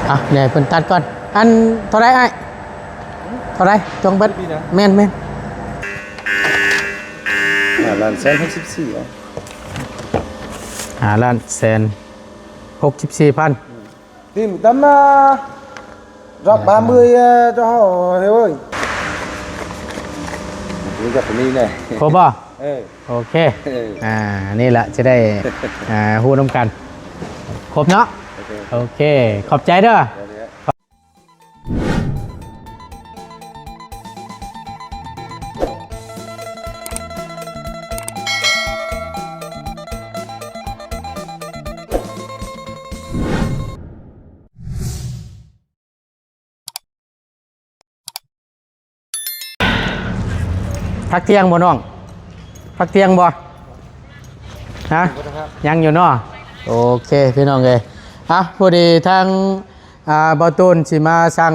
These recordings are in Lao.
ອ່ະ ດຽວໃຫ້ເພິ່ນຕັດກ່ອນ. ອັນເທົ່າໃດອ້າຍ? ເທົ່າໃດ? ຈົ່ງເບິດ. ແມ່ນໆ. ຫ້າລ້ານແສນຫົກສິບສີ່ ເອົາ ຫ້າລ້ານແສນຫົກສິບສີ່ພັນ. ຕິ່ມຕຳມາ ດອກບາມືເຈົ້າເຮົາເຮີ້ຍ. ຮູ້ຈັກຄົນນີ້ແນ່. ຄົບບໍ່? ເອີ ໂອເຄ. ເອີ ອ່າ ນີ້ລະຈະໄດ້ ອ່າ ຮູ້ນຳກັນ. ຄົບເນາະ? ໂອເຄ ໂອເຄ ຂອບໃຈເດີ. ພັກທ່ຽງບໍ່ນ້ອງ? ພັກທ່ຽງບໍ່? ຮະ? ຍັງຢູ່ເນາະ? ໂອເຄ ພີ່ນ້ອງເອີຍ. ອ່ະ ພໍດີທາງ ອ່າ ບ່າວຕູນຊິມາສັ່ງ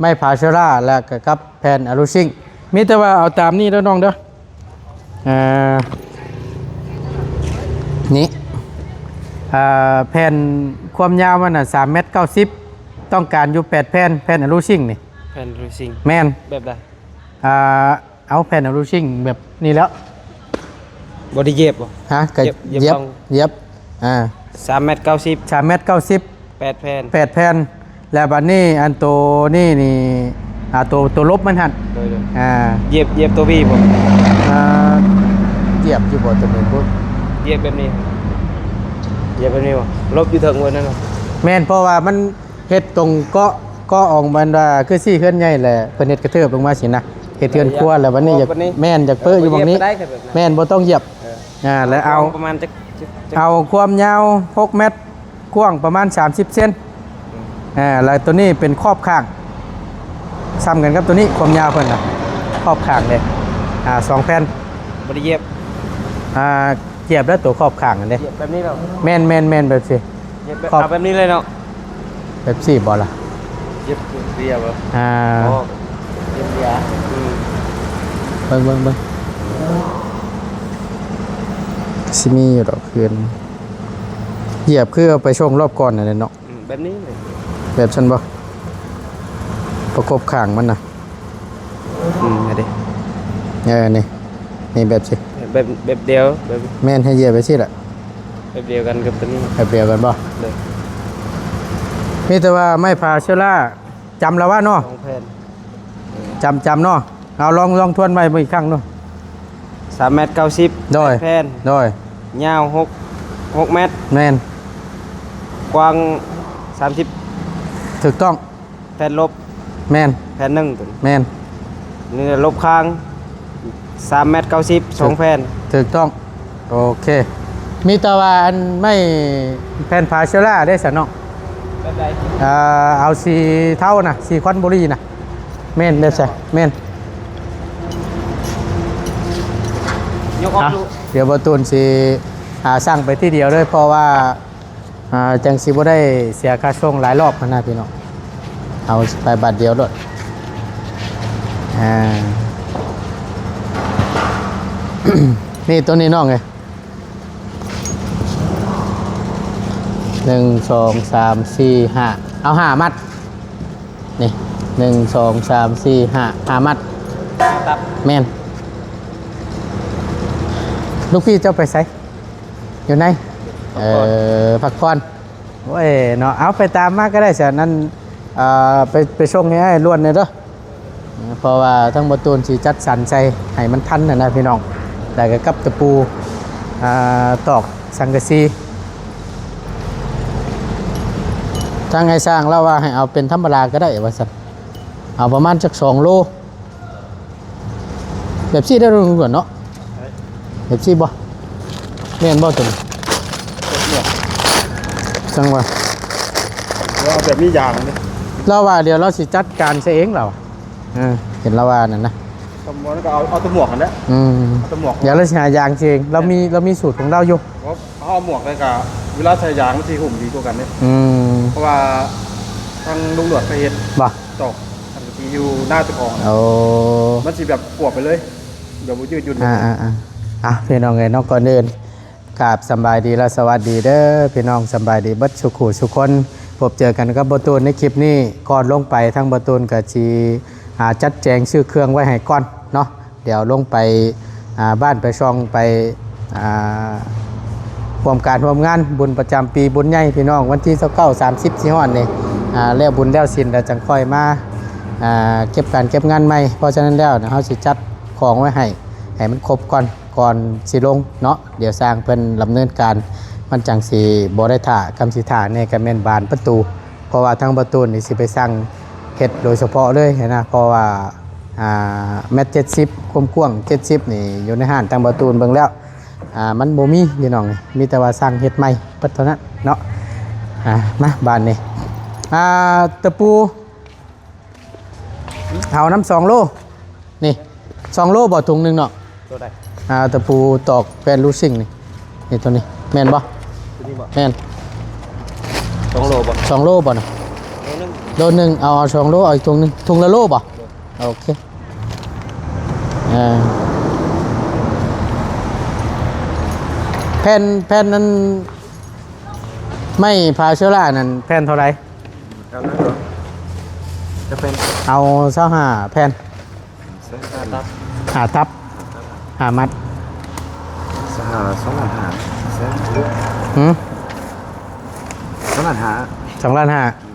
ໄມ້ພາເຊລາ ແລ້ວກໍກັບແຜ່ນອາລູຊິງ. ມີແຕ່ວ່າເອົາຕາມນີ້ເດີນ້ອງເດີ. ອ່າ ນີ້ ອ່າ ແຜ່ນຄວາມຍາວມັນນະ ສາມແມັດເກົ້າສິບ ຕ້ອງການຢູ່ແປດແຜ່ນ ແຜ່ນອາລູຊິງນີ້. ແຜ່ນອາລູຊິງ ແມ່ນ. ແບບໃດ? ອ່າ ເອົາແຜ່ນອາລູຊິງແບບນີ້ແລ້ວ. ບໍ່ໄດ້ຢຽບບໍ່? ຮະ? ກະຢຽບ ຢຽບ ຢຽບ ສາມແມັດເກົ້າສິບ ສາມແມັດເກົ້າສິບ ແປດແຜ່ນ ແປດແຜ່ນ. ແລ້ວບັດນີ້ອັນໂຕນີ້ນີ້ ອ່າ ໂຕ ໂຕລົບມັນຫັ້ນ ໂດຍໆ ອ່າ ຢຽບ ຢຽບໂຕວີບໍ່? ອ່າ ຢຽບຢູ່ບໍ່ໂຕນີ້? ຢຽບແບບນີ້ ຢຽບແບບນີ້ບໍ່? ລົບຢູ່ເທິງເບິ່ງນັ້ນ. ແມ່ນ ເພາະວ່າມັນ ເຮັດຕົງເກາະ ເກາະອອກ ແມ່ນວ່າຄືຊີ້ເຮືອນໃຫຍ່ແຫຼະ ເພິ່ນເຮັດກະເທີບລົງມາຊີ້ນະ ເຮັດເຮືອນຄົວ ແລ້ວບັດນີ້ຢາກ ແມ່ນ ຢາກເປີຢູ່ໝ່ອງນີ້. ແມ່ນ ບໍ່ຕ້ອງຢຽບ. ເອີ ອ່າ ແລ້ວເອົາ ເອົາຄວາມຍາວຫົກແມັດ ກວ້າງປະມານສາມສິບເຊັນ. ອ່າ ແລ້ວໂຕນີ້ເປັນຂອບຂ້າງ ສ່ຳກັນກັບໂຕນີ້ ຄວາມຍາວເພິ່ນນະ ຂອບຂ້າງເດ້. ອ່າ ສອງແຜ່ນ ບໍ່ໄດ້ຢຽບ. ອ່າ ຢຽບແລ້ວໂຕຂອບຂ້າງຫັ້ນເດ້. ຢຽບແບບນີ້ເນາະ? ແມ່ນໆໆ ແບບຊີ້. ຢຽບແບບ ເອົາແບບນີ້ເລີຍເນາະ? ແບບຊີ້ບໍ່ລະ? ຢຽບເບຍບໍ່? ອ່າ ເບຍ ອືມ ເບິ່ງໆໆ ຊິມີຢູ່ດອກຄືນ ຢຽບຄືເອົາໄປສົ່ງລອບກ່ອນນັ້ນແຫຼະເນາະ. ອືມ ແບບນີ້ເລີຍ. ແບບຊັ້ນບໍ່? ປະກົບຂ້າງມັນນະ. ອືມ ອັນນີ້ ເອີ ນີ້ ນີ້ແບບຊີ້ ແບບ ແບບດຽວ ແບບ ແມ່ນ ໃຫ້ຢຽບແບບຊີ້ລະ. ແບບດຽວກັນກັບໂຕນີ້ ແບບດຽວກັນບໍ່? ໂດຍ. ມີແຕ່ວ່າໄມ້ພາເຊລາ ຈຳລະວະເນາະ? ສອງແຜ່ນ ຈຳ ຈຳເນາະ. ເອົາ ລອງ ລອງທວນໄວ້ເບິ່ງອີກຄັ້ງດູ. ສາມແມັດເກົ້າສິບ ໂດຍ ແປດແຜ່ນ ໂດຍ ຍາວຫົກ ຫົກແມັດ ແມ່ນ ກວ້າງສາມສິບ ຖືກຕ້ອງ. ແຜ່ນລົບ ແມ່ນ ແຜ່ນໜຶ່ງ ແມ່ນ ນີ້ລົບຂ້າງ ສາມແມັດເກົ້າສິບ ສອງແຜ່ນ ຖືກຕ້ອງ. ໂອເຄ ມີແຕ່ວ່າອັນໄມ້ແຜ່ນພາເຊລາເດ້ຊະເນາະ. ແບບໃດ? ເອີ ເອົາສີເທົານະ ສີຄອນບູລີນະ. ແມ່ນ ແບບໃດ? ແມ່ນ ຍົກອອກ ອ່ະ ດູ. ດຽວບ່າວຕູນຊິ ອ່າ ສັ່ງໄປທີດຽວເລີຍ ເພາະວ່າ ອ່າ ຈັ່ງຊິບໍ່ໄດ້ເສຍຄ່າສົ່ງຫຼາຍລອບຫັ້ນນະພີ່ນ້ອງ. ເອົາໄປບາດດຽວໂລດ. ອ່າ ນີ້ ໂຕນີ້ນ້ອງເອີຍ ໜຶ່ງ ສອງ ສາມ ສີ່ ຫ້າ ເອົາຫ້າມັດ. ນີ້ ໜຶ່ງ ສອງ ສາມ ສີ່ ຫ້າ ຫ້າມັດ. ແມ່ນ. ລູກພີ່ເຈົ້າໄປໃສ? ຢູ່ໃນ ພັກຜ່ອນ ເອີ ພັກຜ່ອນ. ໂອ້ຍເນາະ ເອົາໄປຕາມມາກໍໄດ້ຊັ້ນ. ອັນ ອ່າ ໄປ ໄປສົ່ງໃຫ້ອ້າຍລ້ວນແດ່ເດີ ເພາະວ່າທາງບ່າວຕູນຊິຈັດສັນໃສ່ໃຫ້ມັນທັນຫັ້ນນະພີ່ນ້ອງ. ແລ້ວກໍກັບຕະປູ ອ່າ ຕອກສັງກະສີ. ທາງອ້າຍຊ່າງລາວວ່າໃຫ້ເອົາເປັນທຳມະດາກໍໄດ້ວ່າຊັ້ນ ເອົາປະມານຈັກສອງໂລ. ແບບຊີ້ໄດ້ລຸງຫຼວນເນາະ ແບບຊີ້ບໍ່? ແມ່ນບໍ່ຕົວນີ້? ແບບນີ້ ຈັ່ງວ່າ ແລ້ວເອົາແບບມີຢາງນີ້ ລາວວ່າດຽວລາວຊິຈັດການໃສ່ເອງລາວ. ເອີ ເຫັນລາວວ່ານັ້ນນະ ສຳມອນກໍເອົາ ເອົາແຕ່ໝວກຫັ້ນແຫຼະ. ອືມ ເອົາແຕ່ໝວກ ດຽວລາວຊິຫາຢາງໃສ່ເອງ. ລາວມີ ລາວມີສູດຂອງລາວຢູ່. ເອົາໝວກແລ້ວກະເວລາໃສ່ຢາງມັນຊິຫຸ້ມດີກວ່າກັນເດ້. ອືມ ເພາະວ່າທາງລຸງຫຼວດເຂົາເຮັດບໍ່? ຕອກສັງກະສີຢູ່ໜ້າເຈົ້າຂອງ. ໂອ້ ມັນຊິແບບກວບໄປເລີຍ ແບບບໍ່ຍືດຫຍຸ່ນ. ອ່າໆໆ ອ່ະ ພີ່ນ້ອງເອີຍເນາະ ກ່ອນອື່ນກາບສຳບາຍດີ ແລະ ສະຫວັດດີເດີພີ່ນ້ອງ. ສຳບາຍດີເບິດສູ່ຜູ້ສູ່ຄົນ ພົບເຈີກັນກັບບ່າວຕູນໃນຄລິບນີ້. ກ່ອນລົງໄປ ທາງບ່າວຕູນກໍຊິ ອ່າ ຈັດແຈງຊື້ເຄື່ອງໄວ້ໃຫ້ກ່ອນເນາະ. ດຽວລົງໄປ ອ່າ ບ້ານໄປຊ່ອງໄປ ອ່າ ຮ່ວມການຮ່ວມງານບຸນປະຈຳປີ ບຸນໃຫຍ່ພີ່ນ້ອງ ວັນທີຊາວເກົ້າ ສາມສິບ ຊິຮອດນີ້ ອ່າ ແລ້ວບຸນແລ້ວສິນແລ້ວ ຈັ່ງຄ່ອຍມາ ອ່າ ເກັບການເກັບງານໃໝ່. ເພາະສະນັ້ນແລ້ວນະ ເຮົາຊິຈັດຂອງໄວ້ໃຫ້ ໃຫ້ມັນຄົບກ່ອນ ກ່ອນຊິລົງເນາະ. ດຽວຊ່າງເພິ່ນດຳເນີນການ ມັນຈັ່ງຊິບໍ່ໄດ້ຖ້າ. ຄຳຊິຖ້າແດ່ກໍແມ່ນບານປະຕູ ເພາະວ່າທາງບ່າວຕູນນີ້ຊິໄປສັ່ງເຮັດໂດຍສະເພາະເລີຍນະ. ເພາະວ່າ ອ່າ ແມັດເຈັດສິບ ຄວາມກວ້າງເຈັດສິບນີ້ ຢູ່ໃນຮ້ານທາງບ່າວຕູນເບິ່ງແລ້ວ ອ່າ ມັນບໍ່ມີພີ່ນ້ອງ ມີແຕ່ວ່າສັ່ງເຮັດໃໝ່ເບິດເທົ່ານັ້ນເນາະ. ອ່າ ມາບາດນີ້ ອ່າ ຕະປູ ເອົານຳສອງໂລ ນີ້ ສອງໂລບໍ່ ຖົງໜຶ່ງເນາະ? ໂຕໃດ? ອ່າ ຕະປູຕອກແປ້ນລູຊິງນີ້ ນີ້ ໂຕນີ້ແມ່ນບໍ່? ໂຕນີ້ບໍ່? ແມ່ນ ສອງໂລບໍ່? ສອງໂລບໍ່ນະ? ໂລໜຶ່ງ ໂລໜຶ່ງ ເອົາ ເອົາສອງໂລ ເອົາອີກຖົງໜຶ່ງ ຖົງລະໂລບໍ່? ໂດຍ ໂອເຄ. ອ່າ ແຜ່ນ ແຜ່ນນັ້ນ ໄມ້ພາເຊື້ອລານັ້ນແຜ່ນເທົ່າໃດ? ເອົານັ້ນເນາະ ຈະເປັນ ເອົາຊາວຫ້າແຜ່ນ ຊາວຫ້າຕັບ ຫ້າຕັບ ຫ້າມັດ ຊາວຫ້າ ສອງລ້ານຫ້າແສນ ຫືມ ສອງລ້ານຫ້າ ສອງລ້ານຫ້າ ອື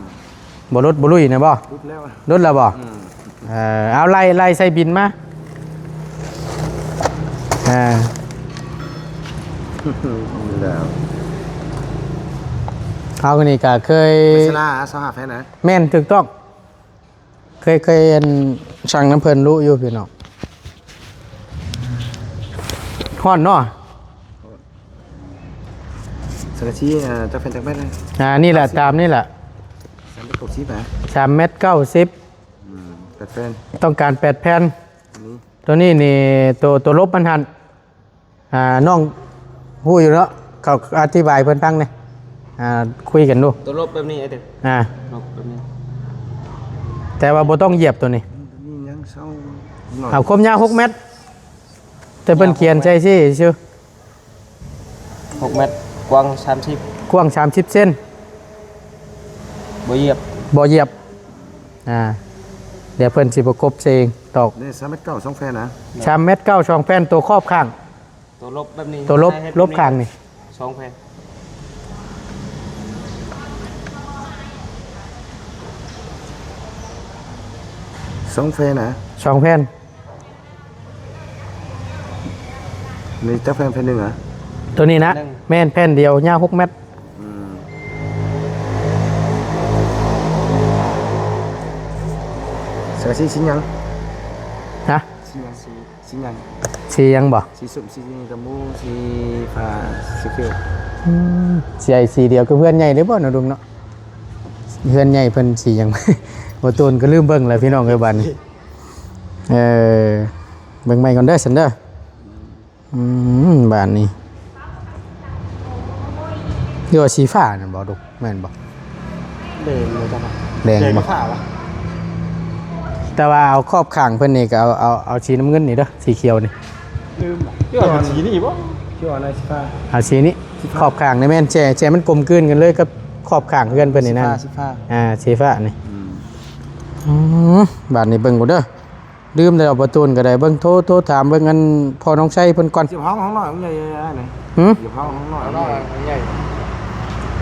ມ ບໍ່ຫຼຸດບໍ່ລຸຍນະບໍ່? ຫຼຸດແລ້ວ ຫຼຸດແລ້ວບໍ່? ອືມ ເອີ ເອົາໄລ່ ໄລ່ໃສ່ບິນມາ ເອີ ແລ້ວ ເຮົານີ້ກະເຄີຍ ເວສລາ ຊາວຫ້າແຜ່ນນະ? ແມ່ນ ຖືກຕ້ອງ ເຄີຍ ເຄີຍ ອັນ ສັ່ງນຳເພິ່ນດຸຢູ່ພີ່ນ້ອງ. ຮ້ອນເນາະ? ສັງກະສີ ເອີ ຈັກແຜ່ນຈັກແມັດນະ? ອ່າ ນີ້ແຫຼະ ຕາມນີ້ແຫຼະ ສາມແມັດເກົ້າສິບນະ? ສາມແມັດເກົ້າສິບ ອືມ ແປດແຜ່ນ ຕ້ອງການແປດແຜ່ນ. ໂຕນີ້ນີ້ ໂຕ ໂຕລົບມັນຫັ້ນ ອ່າ ນ້ອງຮູ້ຢູ່ເນາະ ເຂົາອະທິບາຍເພິ່ນຟັງແດ່ ອ່າ ຄຸຍກັນດູ. ໂຕລົບແບບນີ້ ອ່າ ລົບແບບນີ້ ແຕ່ວ່າບໍ່ຕ້ອງຢຽບໂຕນີ້ ມີຫຍັງເຊົາ ເອົາຄວາມຍາວຫົກແມັດ ແຕ່ເພິ່ນຂຽນໃສ່ຊື່ ຫົກແມັດ ກວ້າງສາມສິບ ກວ້າງສາມສິບເຊັນ ບໍ່ຢຽບ ບໍ່ຢຽບ ອ່າ ດຽວເພິ່ນຊິປະກົບໃສ່ເອງ ຕອກ ນີ້ສາມແມັດເກົ້າ ສອງແຜ່ນນະ? ສາມແມັດເກົ້າ ສອງແຜ່ນ ໂຕຂອບຂ້າງ ໂຕລົບແບບນີ້ ໂຕລົບ ລົບຂ້າງນີ້ ສອງແຜ່ນ ສອງແຜ່ນນະ? ສອງແຜ່ນ. ມີຈັກແຜ່ນ ແຜ່ນໜຶ່ງຫວາ? ໂຕນີ້ນະ ແມ່ນແຜ່ນດຽວ ຍາວຫົກແມັດ. ອືມ ເສື້ອສີ ສີຫຍັງ? ຮະ? ສີຫຍັງ? ສີ ສີຫຍັງ? ສີຫຍັງບໍ່? ສີສົ້ມ ສີຕະໝູ ສີຟ້າ ສີຂຽວ. ອືມ ສີ ສີດຽວກັບເຮືອນໃຫຍ່ເດ້ບໍ່ເນາະ ລຸງເນາະ? ເຮືອນໃຫຍ່ເພິ່ນສີຫຍັງ? ບໍ່ໂຕນກໍລືມເບິ່ງແລ້ວ ພີ່ນ້ອງເອີຍ ບາດນີ້. ເອີ ເບິ່ງໃໝ່ກ່ອນເດີຊັ້ນເດີ. ອືມ ບາດນີ້ ຫຼືວ່າສີຟ້ານັ້ນບໍ່ ລຸງ? ແມ່ນບໍ່? ແດງບໍ່ຈັກ ແດງບໍ່? ແດງຫຼືຟ້າວະ? ແຕ່ວ່າເອົາຂອບຂ້າງເພິ່ນນີ້ກໍເອົາ ເອົາ ເອົາສີນ້ຳເງິນນີ້ເດີ ສີຂຽວນີ້. ລືມລະ ຄືວ່າສີນີ້ບໍ່? ຄືວ່າອັນນັ້ນສີຟ້າ ເອົາສີນີ້ ສີຟ້າ ຂອບຂ້າງນີ້ແມ່ນ ແຈ ແຈມັນກົມກືນກັນເລີຍກັບຂອບຂ້າງເຮືອນເພິ່ນນີ້ນັ້ນ ສີຟ້າ ສີຟ້າ ອ່າ ສີຟ້ານີ້. ອືມ ອືມ ບາດນີ້ເບິ່ງກ່ອນເດີ. ລືມແລ້ວ ປະຕູນກໍໄດ້ເບິ່ງ ໂທ ໂທຖາມເບິ່ງອັນພໍ່ນ້ອງໄຊເພິ່ນກ່ອນ. ຊິຫ້ອງ ຫ້ອງນ້ອຍ ຫ້ອງໃຫຍ່ ອ້າຍນີ້. ຫືມ? ຊິຫ້ອງ ຫ້ອງນ້ອຍ ຫ້ອງໃຫຍ່ ຫ້ອງ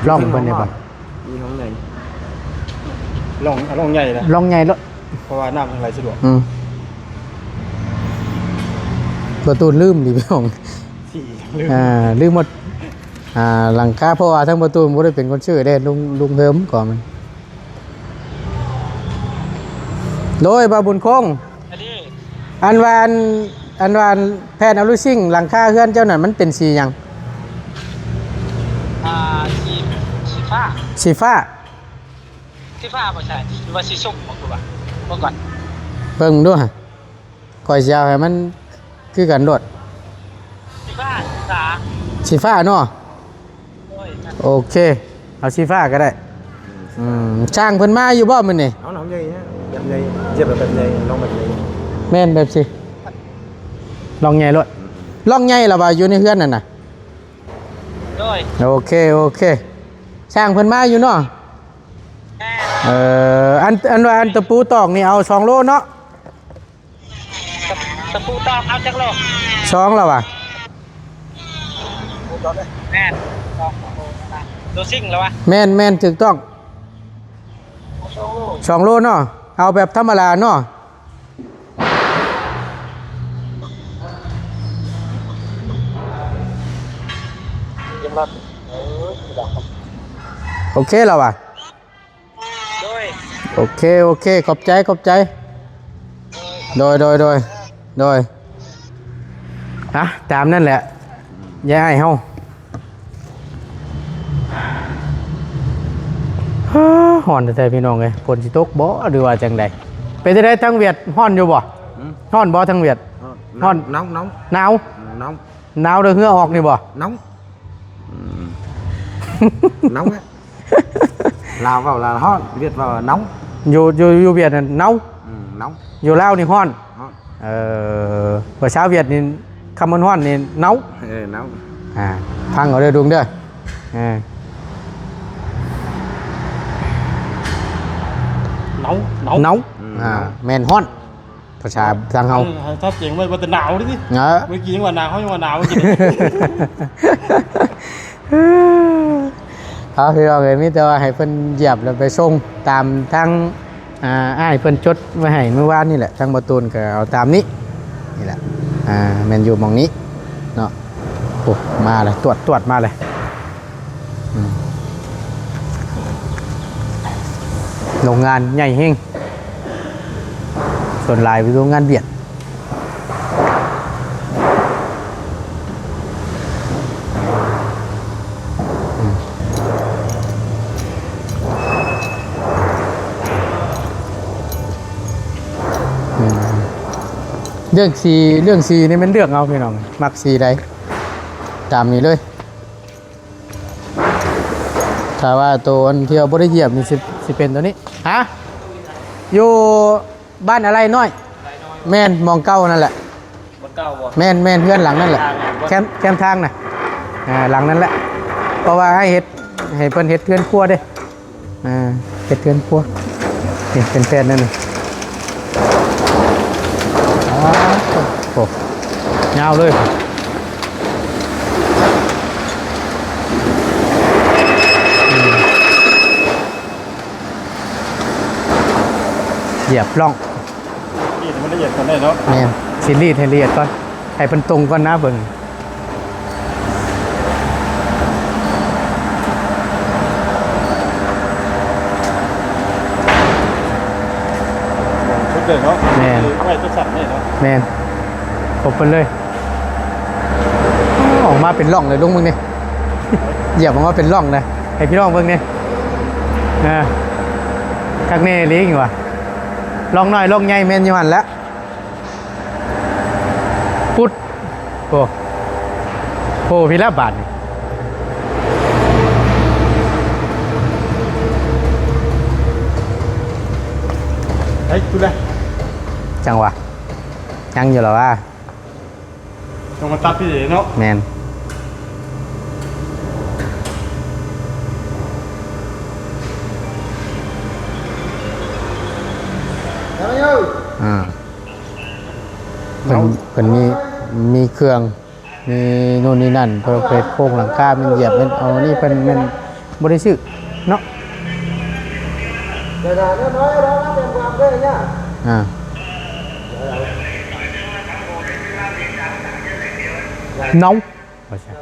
ໃຫຍ່ ລອງເພິ່ນໄດ້ບໍ່? ມີຫ້ອງໃຫຍ່ ລອງ ເອົາລອງໃຫຍ່ນະ ລອງໃຫຍ່ໂລດ ເພາະວ່ານ້ຳທາງໄຫຼສະດວກ. ອືມ ປະຕູນລືມດີພີ່ນ້ອງ ອ່າ ລືມໝົດ ອ່າ ຫຼັງຄາ ເພາະວ່າທາງປະຕູນບໍ່ໄດ້ເປັນຄົນຊື້ເດ້ ລຸງ ລຸງເຮີມກໍມັນ. ໂດຍ ບ່າວບຸນຄົງ ອັນວ່າ ອັນ ອັນວ່າແຜ່ນອາລູຊິງຫຼັງຄາເຮືອນເຈົ້ານັ້ນ ມັນເປັນສີຫຍັງ? ອ່າ ສີ ສີຟ້າ ສີຟ້າ. ສີຟ້າບໍ່ໃຊ່ ຫຼືວ່າສີສົ້ມບໍ່ ຄືວ່າ ເບິ່ງກ່ອນ ເບິ່ງດູ ຂ້ອຍຊິເອົາໃຫ້ມັນຄືກັນໂລດ. ສີຟ້າ ສີຟ້າ ສີຟ້າເນາະ? ໂດຍ ໂອເຄ ເອົາສີຟ້າກໍໄດ້. ອືມ ຊ່າງເພິ່ນມາຢູ່ບໍ່ມື້ນີ້? ເອົາລອງໃຫຍ່ນະ ແບບໃຫຍ່ ຢຽບແບບໃຫຍ່ ລອງແບບໃຫຍ່. ແມ່ນແບບຊີ້ ລອງໃຫຍ່ໂລດ. ອືມ ລອງໃຫຍ່ລະວ່າຢູ່ໃນເຮືອນນັ້ນນະ? ໂດຍ ໂອເຄ ໂອເຄ ຊ່າງເພິ່ນມາຢູ່ເນາະ? ເອີ ອັນ ອັນວ່າອັນຕະປູຕອກນີ້ເອົາສອງໂລເນາະ? ຕະ ຕະປູຕອກເອົາຈັກໂລ? ສອງລະຫວາ? ແມ່ນ ສອງໂລລະຫວາ? ໂລຊິງລະຫວາ? ແມ່ນ ແມ່ນ ຖືກຕ້ອງ ສອງໂລເນາະ ເອົາແບບທຳມະດາເນາະ. ໂອເຄລະຫວາ? ໂດຍ ໂອເຄ ໂອເຄ ຂອບໃຈ ຂອບໃຈ ໂດຍ ໂດຍ ໂດຍ ໂດຍ ອ່ະ ຕາມນັ້ນແຫຼະ ຍາຍອ້າຍເຮົາ. ຮ້ອນແທ້ໆ ພີ່ນ້ອງເອີຍ ຝົນຊິຕົກບໍ່ ຫຼືວ່າຈັ່ງໃດ? ເປັນຈັ່ງໃດ ທາງຫວຽດຮ້ອນຢູ່ບໍ່? ຫືມ? ຮ້ອນບໍ່ທາງຫວຽດ? ຮ້ອນ ຮ້ອນ ໜາວ ໜາວ ໜາວ ອືມ ໜາວ ໜາວ ເດີ ເຫື່ອອອກນີ້ບໍ່? ໜາວ ອືມ ໜາວແຫຼະ ລາວເວົ້າລາວຮ້ອນ ຫວຽດເວົ້າໜາວ ຢູ່ ຢູ່ ຢູ່ຫວຽດນັ້ນໜາວ ອືມ ໜາວ ຢູ່ລາວນີ້ຮ້ອນ ຮ້ອນ ເອີ ພາສາຫວຽດນີ້ ຄຳວ່າຮ້ອນນີ້ໜາວ ເອີ ໜາວ ອ່າ ຟັງເອົາເດີລຸງເດີ ເອີ ໜາວ ໜາວ ໜາວ ອືມ ອ່າ ໜາວ ແມ່ນຮ້ອນ ພາສາທາງເຮົາ ເອີ ຖ້າເຈັງໄວ້ວ່າແຕ່ໜາວເດ້ ເອີ ເມື່ອກີ້ຍັງວ່າໜາວ ເຮົາຍັງວ່າໜາວຢູ່ ເອົາ ພີ່ນ້ອງເອີຍ ມີແຕ່ວ່າໃຫ້ເພິ່ນຢຽບແລ້ວໄປສົ່ງຕາມທາງ ອ່າ ອ້າຍເພິ່ນຈົດໄວ້ໃຫ້ມື້ວານນີ້ແຫຼະ ທາງບໍ່ຕູນກໍເອົາຕາມນີ້ ນີ້ແຫຼະ ອ່າ ແມ່ນຢູ່ໝ່ອງນີ້ເນາະ. ໂອ້ ມາແລ້ວ ຕວດ ຕວດມາແລ້ວ ອືມ ໂຮງງານໃຫຍ່ແຮງ ສ່ວນຫຼາຍເປັນໂຮງງານຫວຽດ. ເລື່ອງສີ ເລື່ອງສີນີ້ແມ່ນເລືອກເອົາພີ່ນ້ອງ ມັກສີໃດຕາມນີ້ເລີຍ. ຖ້າວ່າໂຕອັນທີ່ວ່າບໍ່ໄດ້ຢຽບນີ້ ຊິ ຊິເປັນໂຕນີ້ ຮະ ຢູ່ ບ້ານອາໄລນ້ອຍ ແມ່ນ ໝ່ອງເກົ່ານັ້ນແຫຼະ ບ່ອນເກົ່າບໍ່? ແມ່ນ ແມ່ນ ເຮືອນຫຼັງນັ້ນແຫຼະ ແຄມ ແຄມທາງນະ ອ່າ ຫຼັງນັ້ນແຫຼະ ເພາະວ່າໃຫ້ເຮັດ ໃຫ້ເພິ່ນເຮັດເຮືອນຄົວເດ້ ອ່າ ເຮັດເຮືອນຄົວ ນີ້ເປັນແຜ່ນນັ້ນ ອໍ ໂອ້ ຍາວເລີຍ ອືມ. ຢຽບລ່ອງ ລີດໃຫ້ມັນລະອຽດກ່ອນໄດ້ເນາະ ແມ່ນ ຊິລີດໃຫ້ລະອຽດກ່ອນ ໃຫ້ເພິ່ນຕົງກ່ອນນະເບິ່ງ ສຸດເລີຍເນາະ ແມ່ນ ໄວ້ຕົວສັ່ນເລີຍເນາະ ແມ່ນ ຄົບເພິ່ນເລີຍ. ອໍ ອອກມາເປັນຮ່ອງເລີຍ ລຸງເບິ່ງນີ້ ຢຽບອອກມາເປັນຮ່ອງເລີຍ ໃຫ້ພີ່ນ້ອງເບິ່ງນີ້ ເອີ ຄັກແນ່ອີ່ຫຼີຫວາ ຮ່ອງນ້ອຍຮ່ອງໃຫຍ່ແມ່ນຢູ່ຫັ້ນແຫຼະ ປຸດ ໂອ້ ໂອ້ ພີ່ລະບາດນີ້ ໄປພຸ້ນແຫຼະ ຈັ່ງຫວະ ຍັງຢູ່ລະຫວາ. ຕ້ອງມາຕັດທີ່ເດເນາະ ແມ່ນ ອ່າ ເພິ່ນ ເພິ່ນມີ ມີເຄື່ອງ ມີໂນ່ນນີ້ນັ້ນ ເພິ່ນເຮັດໂຄງຫຼັງຄາ ແມ່ນຢຽບ ແມ່ນເອົານີ້ ເພິ່ນແມ່ນ ບໍ່ໄດ້ຊື້ເນາະ ອ່າ ເນົາ ວ່າຊັ້ນ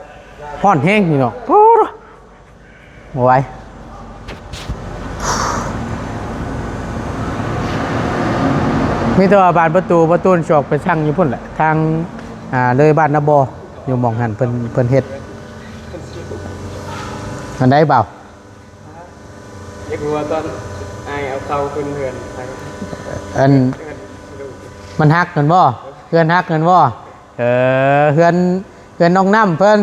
ຮ້ອນແຮງນີ້ເນາະ ໂອ້ ບໍ່ໄຫວ ມີແຕ່ວ່າບານປະຕູ ປະຕູຈອກໄປສັ່ງຢູ່ພຸ້ນແຫຼະ ທາງ ອ່າ ເລີຍບ້ານນາບໍ່ ຢູ່ໝ່ອງຫັ້ນ ເພິ່ນ ເພິ່ນເຮັດ ອັນໃດບ່າວ? ຢາກຮູ້ວ່າຕອນອ້າຍເອົາເຕົາຂຶ້ນເຮືອນ ອັນ ເຮືອນລູກ ມັນຫັກຫັ້ນບໍ່? ເຮືອນຫັກຫັ້ນບໍ່? ເອີ ເຮືອນ ເຮືອນນ້ອງນ້ຳເພິ່ນ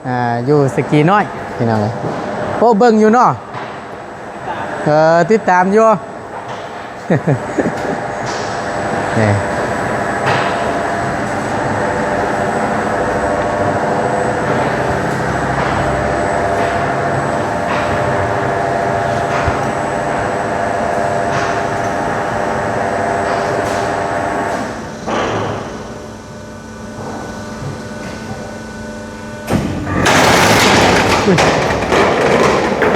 ອ່າ ຢູ່ສະກີນ້ອຍ ພີ່ນ້ອງເອີຍ ໂອ້ ເບິ່ງຢູ່ເນາະ ເອີ ຕິດຕາມຢູ່. ນີ້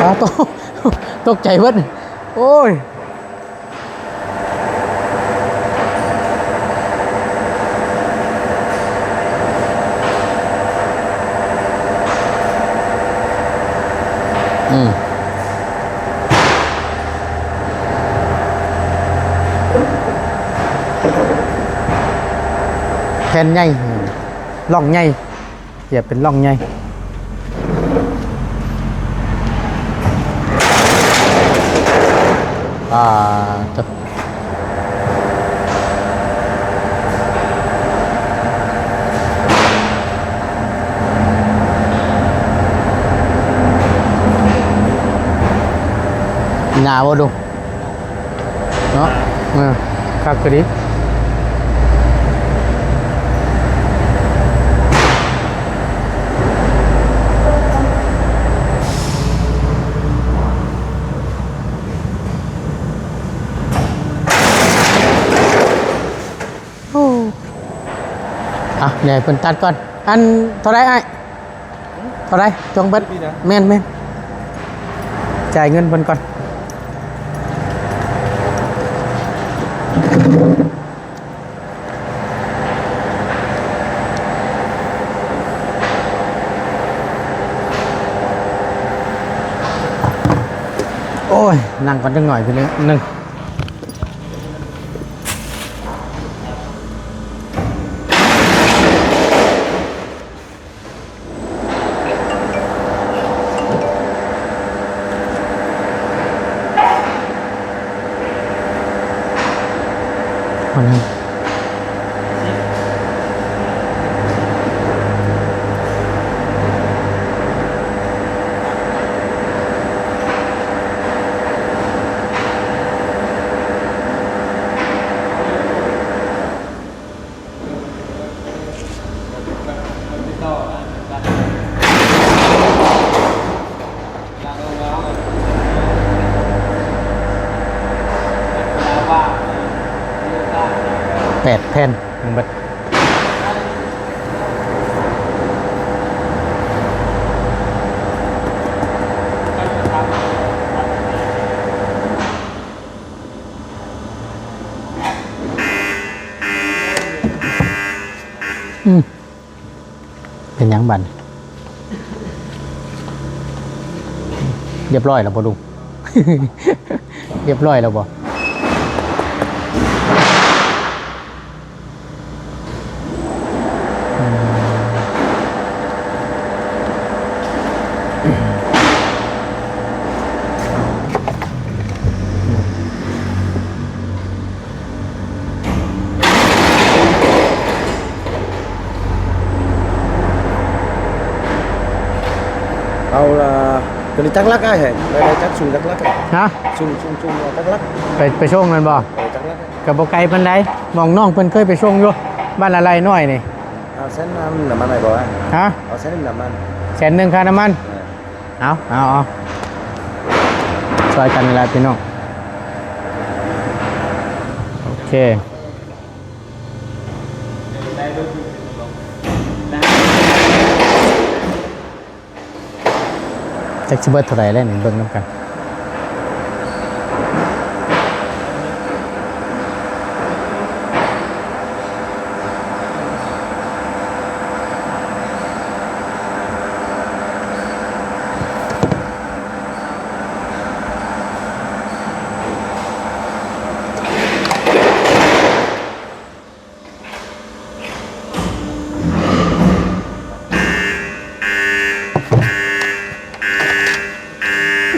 ອ້າວ ຕົກ ຕົກໃຈເບິດ ໂອ້ຍ. ອືມ ແຜ່ນໃຫຍ່ ລ່ອງໃຫຍ່. ເປັນລ່ອງໃຫຍ່ ອ່າ ໂທ້ ໜາວບໍ່ລຸງ? ເນາະ ເອີ ຄັກກະດີ ໂອ້ ອ່ະ ດຽວໃຫ້ເພິ່ນຕັດກ່ອນ ອັນເທົ່າໃດອ້າຍ? ເທົ່າໃດ? ຈົ່ງເບິດ ແມ່ນໆ ຈ່າຍເງິນເພິ່ນກ່ອນ. ໂອ້ຍ ນັ່ງກ່ອນຈັກໜ້ອຍ ພີ່ນ້ອງ ໜຶ່ງ. ແປດແຜ່ນ ເບິ່ງເບິດ. ອືມ ເປັນຫຍັງບັດນີ້? ຮຽບຮ້ອຍແລ້ວບໍ່ລຸງ? ຮຽບຮ້ອຍແລ້ວບໍ່? ເອົາລະ ຕົວນີ້ຈັກຫຼັກອ້າຍ? ໄດ້ຈັກສູງຈັກຫຼັກ? ຮະ? ສູງ ສູງ ສູງຈັກຫຼັກ? ໄປ ໄປສົ່ງແມ່ນບໍ່? ເອີ ຈັກຫຼັກ? ກໍບໍ່ໄກປານໃດ ໝ່ອງນ້ອງເພິ່ນເຄີຍໄປສົ່ງຢູ່ ບ້ານລະໄລນ້ອຍນີ້. ເອົາແສນໜຶ່ງນ້ຳມັນໄດ້ບໍ່? ຮະ? ເອົາແສນໜຶ່ງນ້ຳມັນ. ແສນໜຶ່ງຄ່ານ້ຳມັນ? ເອີ. ເອົາ ເອົາ ເອົາ ຊ່ອຍກັນນີ້ແຫຼະພີ່ນ້ອງ. ໂອເຄ ຈັກຊິເບິດເທົ່າໃດແລ້ວນີ້ ເບິ່ງນຳກັນ.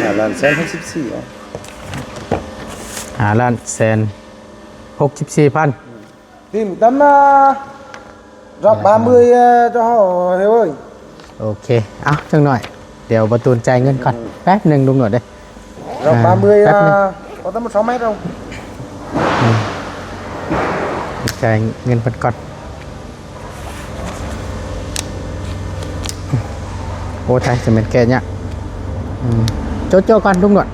ຫ້າລ້ານແສນຫົກສິບສີ່ ເອົາ ຫ້າລ້ານແສນຫົກສິບສີ່ພັນ. ຕິມຕຳມາ ດອກບາມືເຈົ້າເຮົາເອີຍ. ໂອເຄ ເອົາ ຈັກໜ້ອຍ ດຽວປະຕູນຈ່າຍເງິນກ່ອນ ແປັບໜຶ່ງລຸງໜວດເດ້. ດອກບາມື ແປັບໜຶ່ງ ເອົາຕຳມາສອງແມັດເອົາ. ອືມ ຈ່າຍເງິນເພິ່ນກ່ອນ. ໂອ້ ໄທຈະແມ່ນແກະຍາກ. ອືມ ໂຈະໆ ກ່ອນລຸງໜວດ.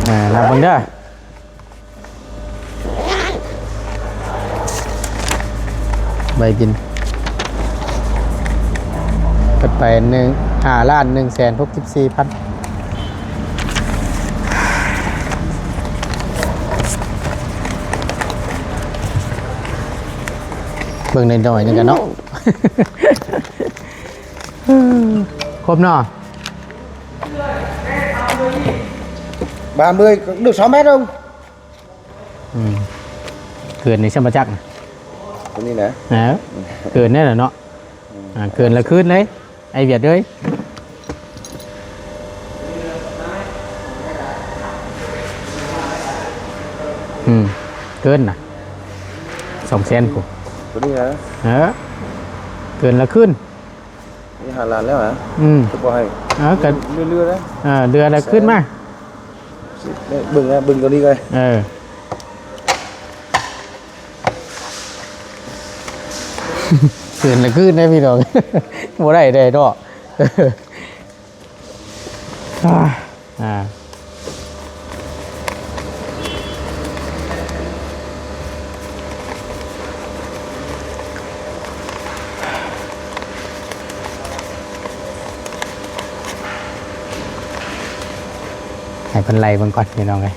ອ່າ ນັບເບິ່ງເດີ. ໃບບິນ ເບິດໄປໜຶ່ງ ຫ້າລ້ານໜຶ່ງແສນຫົກສິບສີ່ພັນ. ເບິ່ງໜ້ອຍໆ ນີ້ກັນເນາະ. ຄົບເນາະ. ບານເບີຍ ດຶກສອງແມັດລົງ. ອືມ ເກີນນີ້ຊ່ຳບໍ່ຈັກນະ ຕົວນີ້ນະ. ເອີ ເກີນແນ່ລະເນາະ. ອືມ ອ່າ ເກີນລະຄືນເລີຍ ໄອ້ຫວຽດເອີຍ. ອືມ ເກີນນະ ສອງແສນພຸ້ນ ຕົວນີ້ນະ. ເອີ ເກີນລະຄືນ. ນີ້ຫ້າລ້ານແລ້ວນະ. ອືມ ຄືບໍ່ໃຫ້. ເອີ ກະເຫຼືອໆ ເອີ ເຫຼືອລະຄືນມາ. ເບິ່ງນະ ເບິ່ງຕົວນີ້ກ່ອນ. ເອີ ເກີນລະຄືນເດ້ພີ່ນ້ອງ ບໍ່ໄດ້ເດ້ເນາະ. ອ່າ ອ່າ ໃຫ້ເພິ່ນໄລ່ເບິ່ງກ່ອນພີ່ນ້ອງເອີຍ.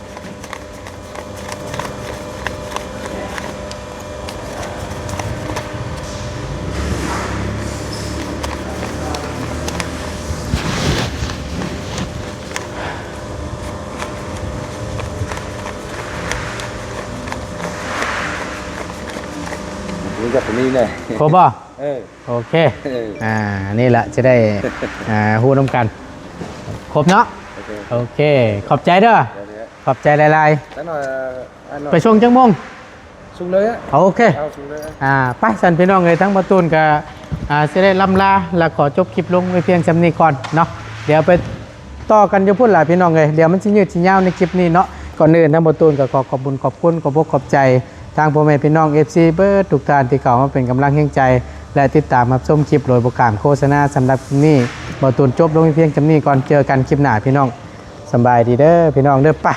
ນີ້ກັບຕົວນີ້ແຫຼະ ຄົບບໍ່? ເອີ ໂອເຄ ເອີ ອ່າ ນີ້ລະຈະໄດ້ ອ່າ ຮູ້ນຳກັນ ຄົບເນາະ. ໂອເຄ ໂອເຄ ຂອບໃຈເດີ ຂອບໃຈຫຼາຍໆ. ໄປສົ່ງຈັກໂມງ? ສົ່ງເລີຍ. ໂອເຄ ເອົາສົ່ງເລີຍ. ອ່າ ໄປຊັ້ນພີ່ນ້ອງເອີຍ ທາງບ່າວຕູນກະ ອ່າ ຊິໄດ້ລ່ຳລາ ແລະ ຂໍຈົບຄລິບລົງໄວ້ພຽງສ່ຳນີ້ກ່ອນເນາະ. ດຽວໄປຕໍ່ກັນຢູ່ພຸ້ນລະພີ່ນ້ອງເອີຍ ດຽວມັນຊິຍືດຊິຍາວໃນຄລິບນີ້ເນາະ. ກ່ອນອື່ນທາງບ່າວຕູນກະຂໍຂອບບຸນຂອບຄຸນ ຂອບອົກຂອບໃຈ ທາງພໍ່ແມ່ພີ່ນ້ອງ ເອັຟຊີ ເບິດທຸກທ່ານທີ່ເຂົ້າມາເປັນກຳລັງແຮງໃຈ ແລະ ຕິດຕາມຮັບຊົມຄລິບໂດຍບໍ່ຂ້າມໂຄສະນາ. ສຳລັບຄລິບນີ້ ບ່າວຕູນຈົບລົງໄວ້ພຽງສ່ຳນີ້ກ່ອນ. ເຈີກັນຄລິບໜ້າພີ່ນ້ອງ. ສະບາຍດີເດີພີ່ນ້ອງເດີ. ປະ